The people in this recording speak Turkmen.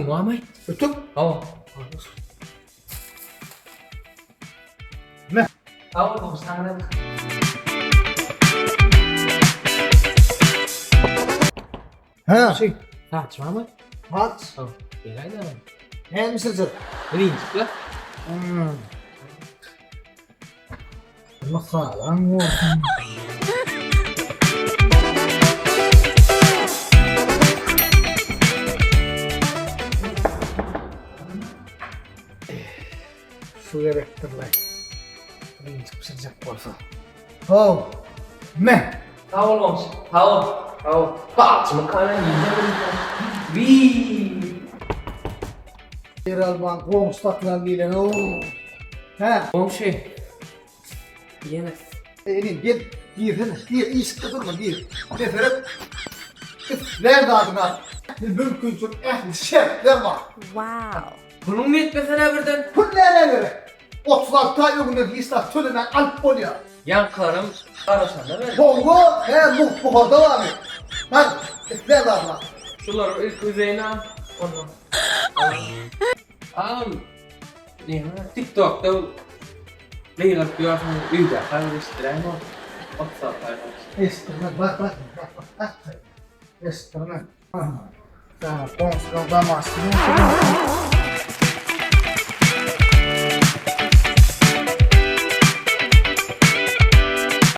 barmy? Ütük? Hawa. Me. Sag bol goňşy, saňa da. Hä. Goňşy, saç barmy? Saç. Hawa. Beräýdä. Näme bişirjek? Birinjikle. Hmm. Mysalaň bolsun. Şu gerekdirle. Birinjik bişirjek bolsa. How. Me. Sag bol goňşy. Sag bol. Sag bol. Bagçymy kana ýyljak Wiý. Ýer alman goňşy satylan diýlen o. Hä? Goňşy. Ýene. Inim gel girsene. Gir işikde durma gir. Mesele islän zadyňy al. Mümkinçilik ähli şertler bar. Wow. Puluň ýetmese birden. Pul nämä gerek? 36 aý öňünden hiç zat tölemän alyp bolýar. Ýaňkylaram garaşanda berdi. Soňra hä mugt buharda barmy? Bar, islän zadyňy al. Şulary ilki üzeýin al, ondan. Agam, näme TikTokda gygyryp ýörsüň öýde habar eşitdiräýme ol. 36 aý boldy. Eşitdirmez, bar, bar, bar, bar. Eşitdirmez. Goňşulaň damasyny.